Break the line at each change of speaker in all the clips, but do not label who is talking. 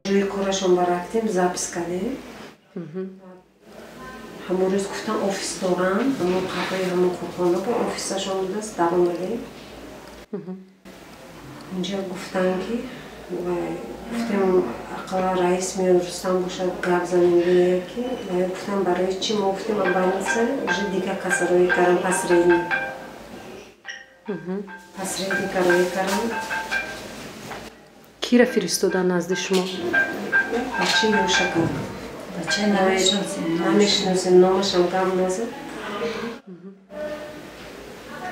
Ҷои корашон барафтем, запись кардем. Ҳамон рӯз гуфтан офис дорам, ҳамон қафои ҳамон корхона бо офисашон будааст, даромадем. Унҷа гуфтан ки гуфтем ақалла раис меояд, Рустам бошад, гап занем бинем ки гуфтан барои чӣ мо гуфтем больница уже дигар каса роӣ кардам, посредник. Посредника роӣ кардам.
Кира фиристодан назди шумо?
Бачаи ёшака.
Бача намешиносем.
Намешиносем, номашам гап назад.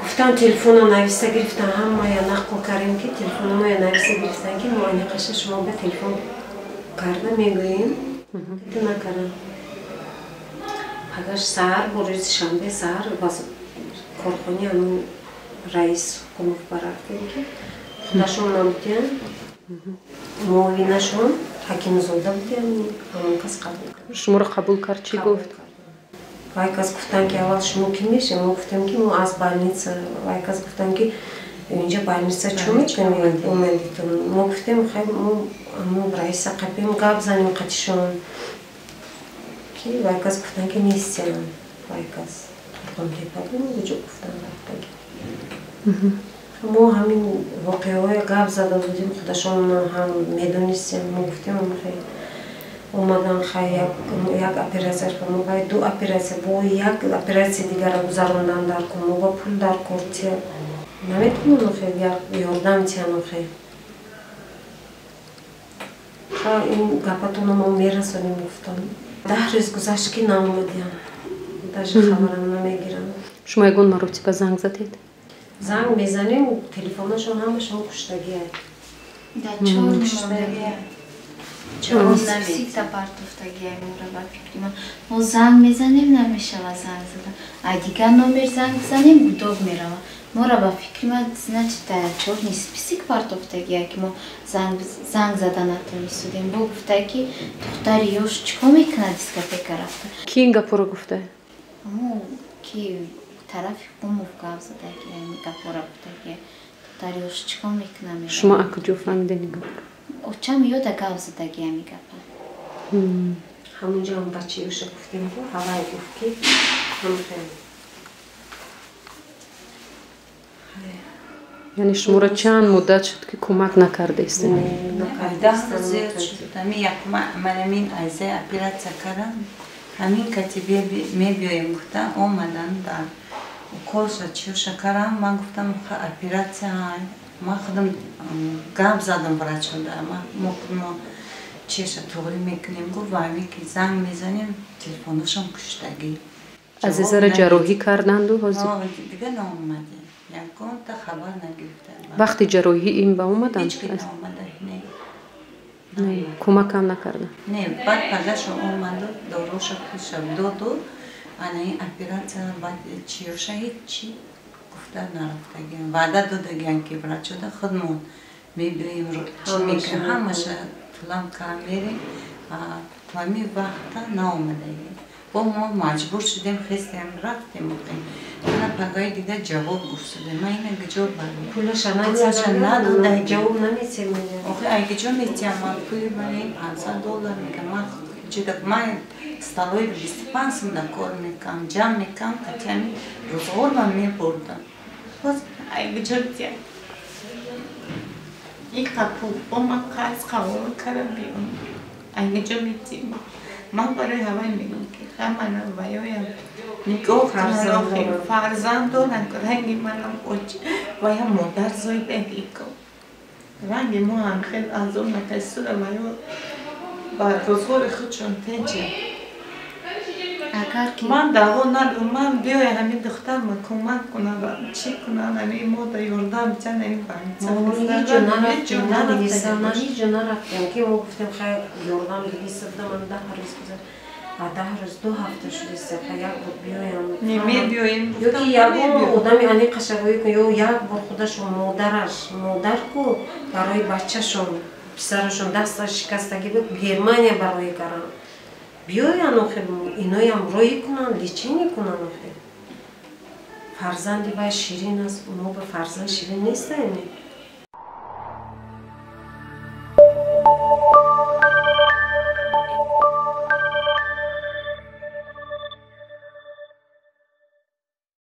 Гуфтам телефонро нависта гирифтан, ҳамая нақл кардем ки телефономая нависта гирифтан ки мо аниқаша шумо ба телефон карда мегӯем. Кити накардам. Пагаш саҳар, бо рӯзи шанбе саҳар корхонаи ҳамин раис Ҳукумов барафтем ки худашон набудиян, муовинашон Ҳакимзода будиян, ҳамон кас қабул кард.
Шуморо қабул кард, чӣ гуфт?
Вай кас гуфтан ки аввал шумо кӣ мешем? Мо гуфтем ки мо аз больница. Вай кас гуфтан ки инҷа больница чӣ мекунед омадитон? Мо гуфтем хай мо ҳамон раиса қапем гап занем қатишон. Ки вай кас гуфтан ки нестиям. Вай кас Қурғонтепа куҷо гуфтан рафтаги. Мо ҳамин воқеаҳое гап зада будем, худашон ҳам медонистем. Мо гуфтем хай омадан хай як операция мо бай ду операция бо як операция дигара гузарондан дар кор, мо ба пул дар кор наметавонам хай як ёрдам тиям хай. Ха ин гапатонро мо мерасонем гуфтам. 10 рӯз гузашт ки наомадиям. Даже хабарам намегирам.
Шумо ягон маротиба занг задед?
Занг мезанем, телефонашон ҳамашон куштагия.
Да чор мондагия. Чор партофтагия мора ба фикри ман. Мо занг мезанем, намешава занг задан. А дигар номер занг бизанем, гудок мерава. Мора ба фикри ман, значит, дар чорный список партофтагия ки мо занг зада натонистудем. Бо гуфта ки духтари ёш чӣ кор мекунад дискотека рафта.
Ки ин гапҳоро гуфта?
Мо ки тарафи Қумов гап задаги, гапҳоро гуфтаги. Духтари ёш чӣ кор мекунад?
Шумо аз куҷо фаҳмидед ин гапро?
Очам ёда гап задаги ҳамин гапа.
Ҳамонҷо ҳам бачаи ёша гуфтем ку, ҳавай гуфт ки ҳамхел.
Яъне шуморо чанд муддат шуд ки кӯмак накардаистед?
10 рӯз зиёд шуд. Ҳамин якума манамин айзаи оператсия кардам. Ҳамин кати мебиёем гуфта омадан дар уколша чиёша кардам. Ман гуфтам оператсия ман худам гап задам врачода. Мо худмо чиша туғрӣ мекунем гуфт ва ҳамин ки занг мезанем телефонашон куштагӣ.
Азизаро ҷарроҳӣ карданду ҳозир?
Дига наомадем. Ягонта хабар нагирифтам.
Вақти ҷарроҳӣ ин ба омаданд?
Ҳеҷ ки наомада, не.
Не, кӯмакам накарданд?
Не, баъд пагаша омаду доруша пулша доду ана ин оператсия баъд чиёша ҳеҷ гуфта нарафтагиам. Ваъда додагиам ки врачода худмон мебиёем чӣ мекунем, ҳамаша тулам кам мерем. То ҳамин вақта наомадагием. Бо мо маҷбур шудем, хестем, рафтем. Ана пагаи дига ҷавоб гуфтудем. Ман ина гиҷо барем?
Пулаша
надодаги.
Ҷавоб наметиҳем.
Охи ай гиҷо метиҳам? Ман пули мани $500 мегам. Ман ҷида ман столои 25 сум да кор мекунам, ҷамъ мекунам, кати ҳамин рӯзғор ман мебурдам.
Боз ай гиҷо тиям? Ин пул бо ман қарз қабул кардам биём. Ай гиҷо метиҳем? Ман барои ҳавай мегӯям ки ҳамана ваёям нигоҳ кунанд, охир фарзанд доранд, ранги манам ваям модар зоидаги ко. Ранги мо ҳам хел азоб накашида ваё ба рӯзғори худшон тенча.
Агар ки
ман даъво надорам, ман биёя ҳамин духтарма кӯмак кунам, чӣ кунам, ҳамин мода ёрдам диҳанд, ҳамин больница.
Ҳеҷ ҷо нарафтем ки мо гуфтем хай ёрдам дидистам, ман 10 рӯз гузашт. А 10 рӯз 2 ҳафта шудист, хай як бор биёям.
Не мебиёем.
Ё ки ягон одами аниқаша рӯй кун, ё як бор худашон модараш, модар ку барои бачашон, писарашон дасташ шикастагӣ буд, Германия барои кардан. Биёян охир, иноям роӣ кунанд, лечение кунанд охир. Фарзанди вай ширин аст, мо ба фарзанд ширин нестаем.